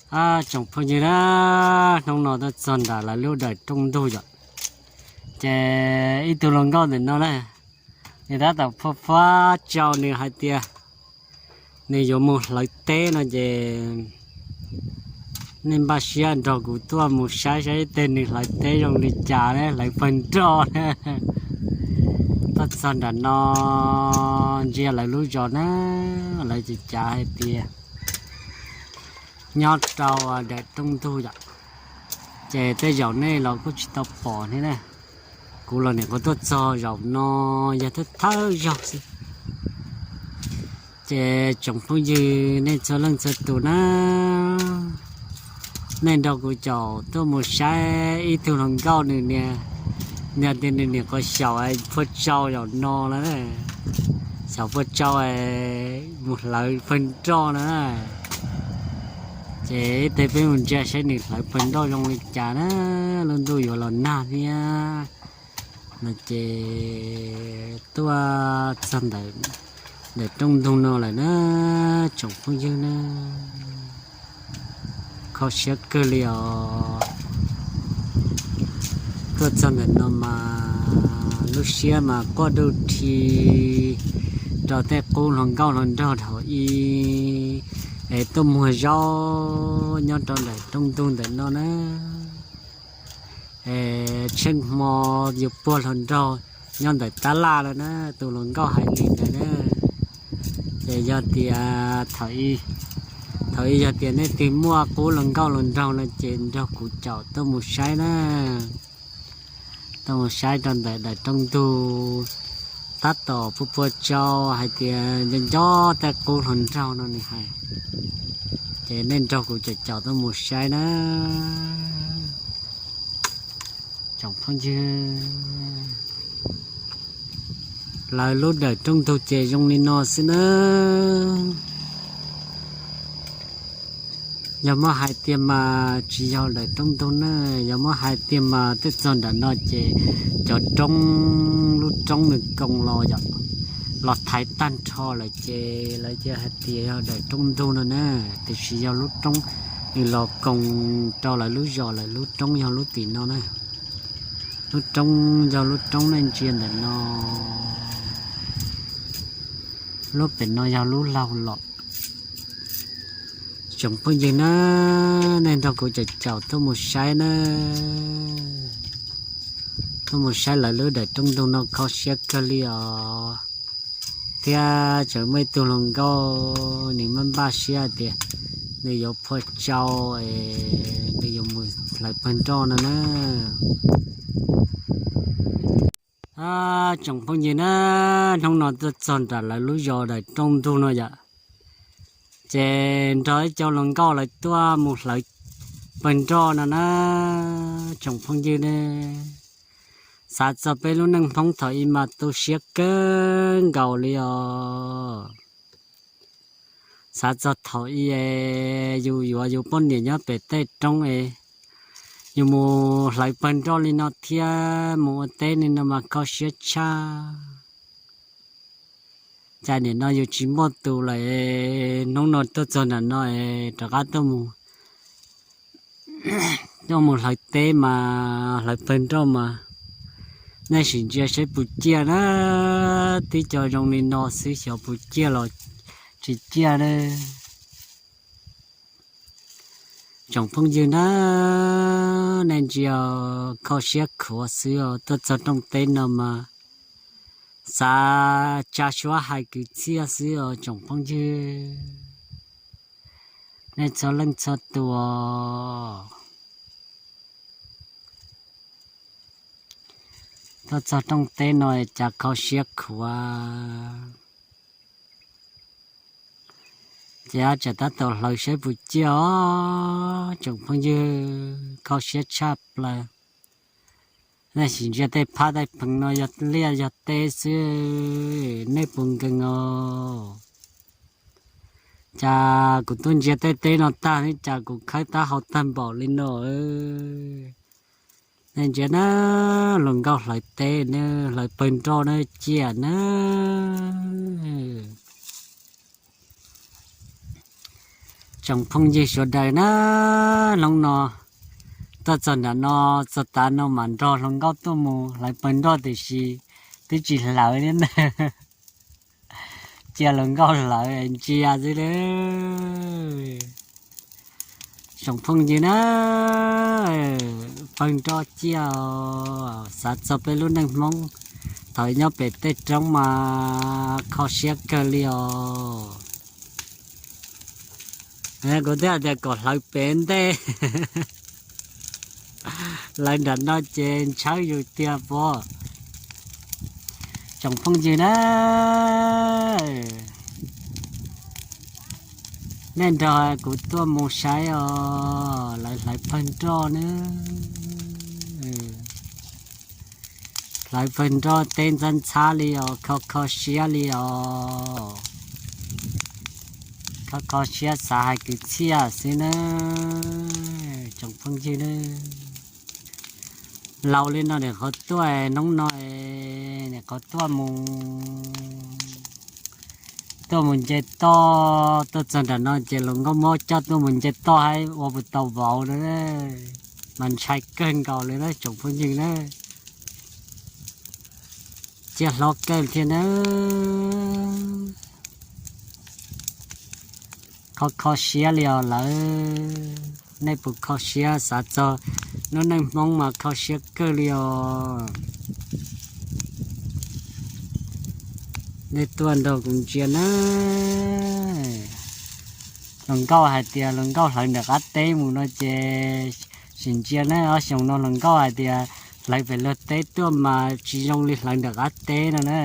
Tsoom phooj ywg na, hnub no tuaj txog nram lawv lub dawm rooj ntug yom, ces ib tug hluas nkauj ntawm no na, nws tab tom phua phua tsau, nws hais tias nws yuav mus hlawv teb no ces nej npaj siab nrog kuv tuaj mus saib saib tej nws hlawv teb zoo li cas na, hlawv pawg nroj na. Tuaj txog nram no ntsia lawv lub zos na, lawv ces cav hais tias nyob rau dawm rooj ntug yom, ces tej zaum nej los kuj tsis tau pom thiab na. Kuv los nim qhuav tuaj txog zaum no yog thawj thawj zaug xwb. Ces tsoom phooj ywg nej txhua leej txhua tus na, nej nrog kuv caum tuaj mus saib ib tug hluas nkauj nws niam, nws tias nws niam qhuav xyaum phua tsau zaum no lawm, xyaum phua tsau mus hlawv pawg nroj no na. Ces ib teg peb mus ntsia saib nws hlawv pawg nroj zoo li cas na, lub ntuj yuav los nag thiab no. Ces tuaj txog ntawm dawm rooj ntug no lawm na, tsoom phooj ywg na, kho siab kawg li os. Tuaj txog ntawm no mas lub siab mas quaj duj rhi rau tej qub hluas nkauj hluas nraug thaum ub es tuaj muag zaub nyob rau ntawm rooj ntug ntawm no na. Tsheej hmo yus puag hluas nraug nyob ntawm tab laj lawm na, tus hluas nkauj hais li ntawd na. Ces yog tias thaum ub, thaum ub yog tias nej twg muaj qub hluas nkauj hluas nraug no ces nrog kuv caum tuaj mus saib na. Tuaj mus saib rau ntawm dawm rooj ntug, tab tom puag puag tsau hais tias nco nco tej qub hluas nraug no nws hais. Ces nej nrog kuv caum caum tuaj mus saib na. Tsoom phooj ywg, lawv lub dawm rooj ntug ces zoo li no xwb na. Yog muab hais tiag mas tsis yog dawm rooj ntug na, yog muab hais tiag mas tuaj txog nram no ces cov roob, lub roob nws koom los yom, los thaiv tag nrho lawm ces lawv cia hais tias yog dawm rooj ntug no na, tiam sis yog lub roob nws los koom rau lawv lub zos, lawv lub roob yog lub tim no na. Lub roob yog lub roob nej ntsia ntawm no, lub pem no yog lub laug los. Tsoom phooj ywg na, nej nrog kuv caum caum tuaj mus saib na, tuaj mus saib lawv lub dawm rooj ntug no kho siab kawg li os. Thiab tseem muaj ib tug hluas nkauj nws muab npaj siab tias nws yuav phua tsau, nws yuav mus hlawv pawg nroj no na. Tsoom phooj ywg na, hnub no tuaj txog nram lawv lub zos dawm rooj ntug no yom, ces nrog ib co hluas nkauj lawv tuaj mus hlawv pawg nroj no na. Tsoom phooj ywg ne, xav txog peb lub neej Hmoob thaum ub mas tu siab kawg nkaus li os. Xav txog thaum ub yus yuav yus poj niam nyob pem tej roob es yus mus hlawv pawg nroj li no thiab mus ua teb li no mas kho siab tshaj. Cas nim no yus tsis muaj tus lawm, hnub no tuaj txog nram no es rov qab tuaj mus hlawv teb mas hlawv pawg nroj mas, nej sim ntsia saib puas ciaj na. Tib co zoo li no xwb xyov puas ciaj los tsis ciaj na. Tsoom phooj ywg na, nej ntsia, kho siab khuav xwb os, tuaj txog rooj teb no mas xav tsa suab hais kwv txhiaj xwb os tsoom phooj ywg, nej txhua leej txhua tus. Tuaj txog rooj teb no cas kho siab khuav. Ces tsam tab tom hlawv saib puas ciaj os tsoom phooj ywg, kho siab tshaj plaws. Nej sim ntsia tej phab tej pheev no yog liaj yog teb xwb, nej puas nkees os? Cas kuv tuaj ntsia tej teb no tag, cas kuv khawb taub hau tag npaum li no. Nej ntsia na, hluas nkauj hlawv teb na, hlawv pawg nroj na, ciaj na. Tsoom phooj ywg sawv daws na, hnub no tuaj txog nram no, txog tav no mam nrog hluas nkauj tuaj mus hlawv pawg nroj tiam sis twb tsis hlawv li na. Cia hluas nkauj hlawv ntsia xwb lauj. Tsoom phooj ywg na, pawg nroj ciaj os, xav txog peb lub neej Hmoob thaum nyob pem tej roob mas kho siab kawg li os. Kuv thiaj tias kom hlawv pem ntej, hlawv nram no ces ntshawb yus tiag pob. Tsoom phooj ywg na, nej nrog kuv tuaj mus saib os, lawv hlawv pawg nroj na. Hlawv pawg nroj teb ntxhab ntxhab li os, kho kho siab li os. Kho kho siab xav hais kwv txhiaj xwb na, tsoom phooj ywg na. Laus li no nim qhuav tuaj, hnub no nim qhuav tuaj mus, tuaj mus nce toj, tuaj txog nram no ces hluas nkauj muab coj tuaj mus nce toj hab ua puas tau vauv na, mas ntshai kawg nkaus li na tsoom phooj ywg na. Ciaj hlob kawg thiab na. Kho kho siab li os lawv, nej puas kho siab? Xav txog lub neej Hmoob mas kho siab kawg li os. Nej tuaj nrog kuv ntsia na. Hluas nkauj hais tias hluas nkauj hlawv nram qab teb mus no ces sim ntsia na, ob xyoos no hluas nkauj hais tias hlawv pem luag teb tuaj mas tsis zoo li hlawv nram qab teb no na.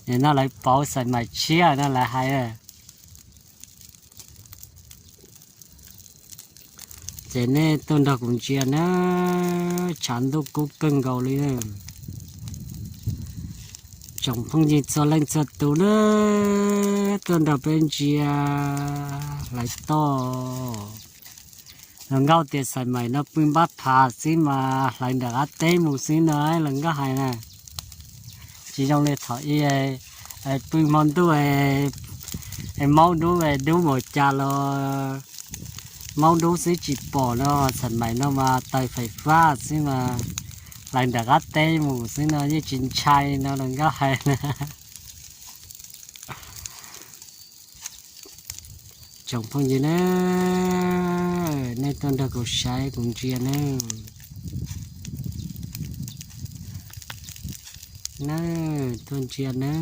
Nim no lawv pauv xaim mais tshiab no lawv hais. Ces nej tuaj nrog kuv ntsia na, tshav ntuj kub kawg nkaus li. Tsoom phooj ywg txhua leej txhua tus na, tuaj nrog peb ntsia hlawv toj. Hluas nkauj tias xaim mais no pw npab phav xwb mas hlawv nram qab teb mus xwb no, hluas nkauj hais na. Tsis zoo li thaum ub, pw hmo ntuj es maub dub, dub npaum cas los maub dub xwb tsis pom no, xaim mais no mas taws fais fab xwb mas hlawv nram qab teb mus xwb no yeej tsis ntshai no, hluas nkauj hais na. Tsoom phooj ywg na, nej tuaj nrog kuv saib kuv ntsia na. Na, tuaj ntsia na.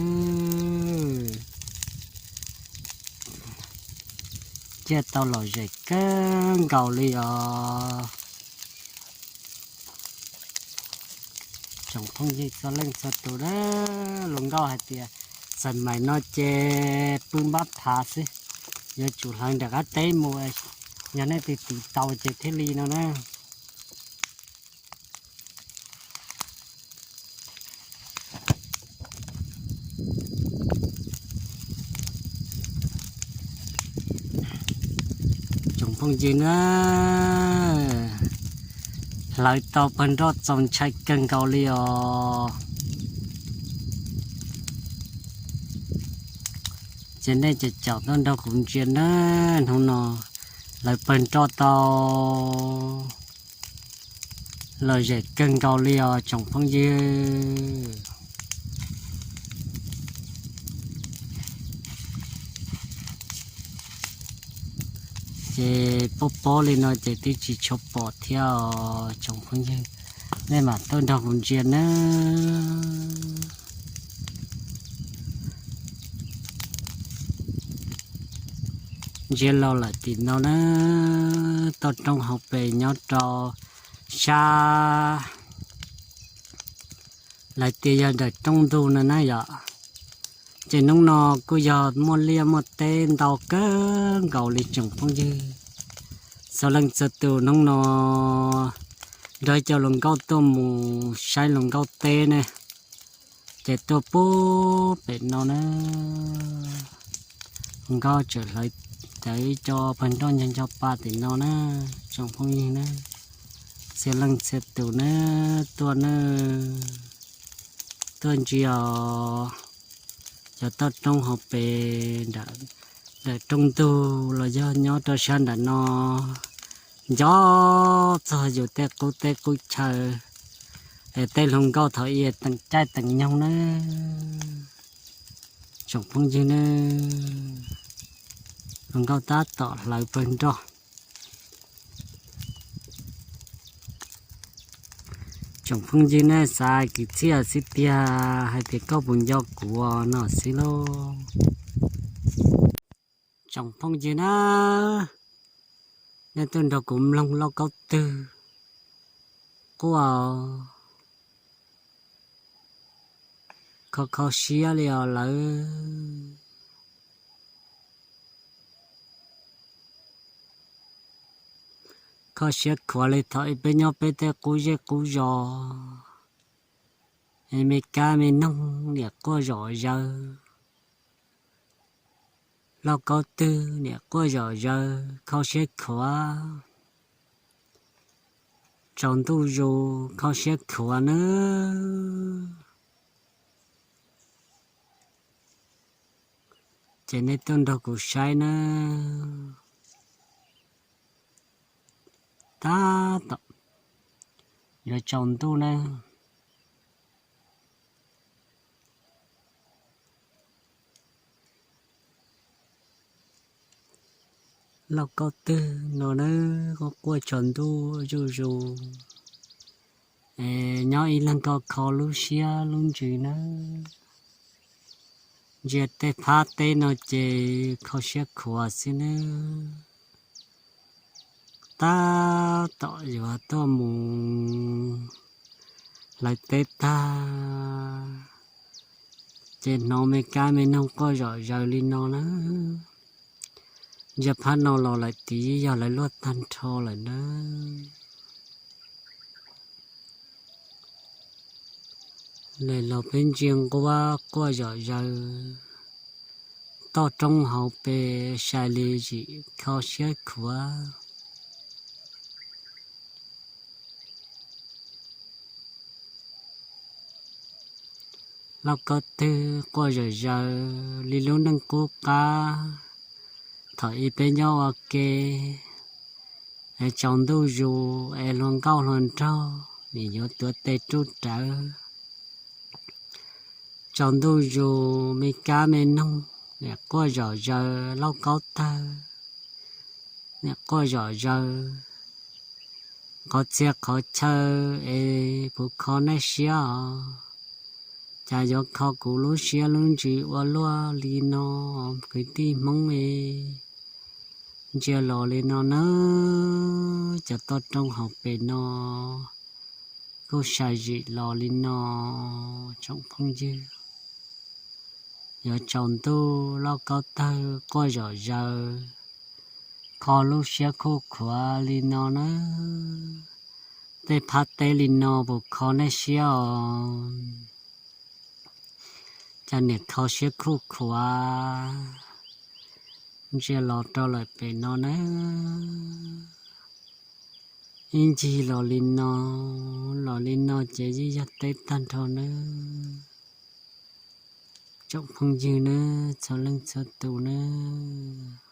Ciaj tau lom zem kawg nkaus li os. Tsoom phooj ywg txhua leej txhua tus na, hluas nkauj hais tias xaim mais no ces pw npab phav xwb, yuav tsum hlawv nram qab teb mus, yog nej tig tig tau ces thiaj li no na. Tsoom phooj ywg na, hlawv tau pawg nroj txaus ntshai kawg nkaus li os. Ces nej caum caum tuaj nrog kuv ntsia na, hnub no hlawv pawg nroj tau lom zem kawg nkaus li os tsoom phooj ywg. Ces pob pob li no ces twb tsis tshua pom thiab os tsoom phooj ywg, nej mam tuaj nrog kuv ntsia nawb. Ntsia los lawm tim no na, toj roob hauv pes nyob rau sab, lawv tias yog ntawm roob ntug no na yom. Ces hnub no kuj yog muaj liaj muaj teb ntau kawg nkaus li tsoom phooj ywg. Txhua leej txhua tus hnub no nrog cov hluas nkauj tuaj mus saib hluas nkauj teb ne, ces tuaj puag pem no na. Hluas nkauj tseem hlawv tau ib co pawg nroj ncho ncho pa tim no na, tsoom phooj ywg na, txhia leej txhia tus na, tuaj na, tuaj ntsia os. Cov toj roob hauv pes, nram roob ntug los yog nyob rau sab nram no, nco txog yus tej qub teb qub chaw, es tej hluas nkauj thaum ub teem caij teem nyoog nawb. Tsoom phooj ywg nawb, hluas nkauj tab tom hlawv pawg nroj. Tsoom phooj ywg nej xav kwv txhiaj xwb tiag, hais tias koj puas nco kuv no xwb lauj. Tsoom phooj ywg na, nej tuaj nrog kuv mloog lauj kaub twg quaj, kho kho siab li os lawv. Kho siab khuav li thaum ub peb nyob peb tej qub zej qub zos, es me kab me noog niam quaj zom zaws, lauj kaub twg niam quaj zom zaws kho siab khuav, tsaus ntuj zus kho siab khuav nawb. Ces nej tuaj nrog kuv saib nawb. Tab tom yuav tsaus ntuj nawb. Lauj kaub twg no nawb, quaj quaj tsaus ntuj zuj zus, es nyob ib leeg kho kho lub siab lub ntsws nawb. Ntsia tej phab teb no ces kho siab khuav xwb nawb. Tab tom yuav tuaj mus hlawv teb tag, ces hnov me kab me noog quaj zom zaws li no na. Ntsia phab no los lawm tid yog lawv luaj tag nrho lawm nawb. Lawm los peb ntsia nquab quaj zom zaws, toj roob hauv pes sai li zim kho siab khuav. Lauj kaub twg quaj zom zaws li lub neej qub qab thaum ub peb nyob ua ke, es tsaus ntuj zus es hluas nkauj hluas nraug nim yuav tuav tes rub rawv. Tsaus ntuj zus me kab me noog niam quaj zom zaws, lauj kaub tawg niam quaj zom zaws, qhov txhia qhov chaw es puas kho nej siab os? Cas yuav kho kuv lub siab lub ntsws ua luaj li no, kwv tij Hmoob es? Ntsia los li no nawb, cov toj roob hauv pes no kuj sai zim los li no, tsoom phooj ywg. Yuav tsaus ntuj lauj kaub tawg quaj zom zaws, kho lub siab khuj khuav li no nawb. Tej phab teb li no puas kho nej siab os? Cas niam kho siab khuj khuav. Ntsia los rau lawm pem no nawb. Ib ncig los li no, los li no ces yeej yog teb tag nrho nawb. Tsoom phooj ywg nawb, txhua leej txhua tus nawb.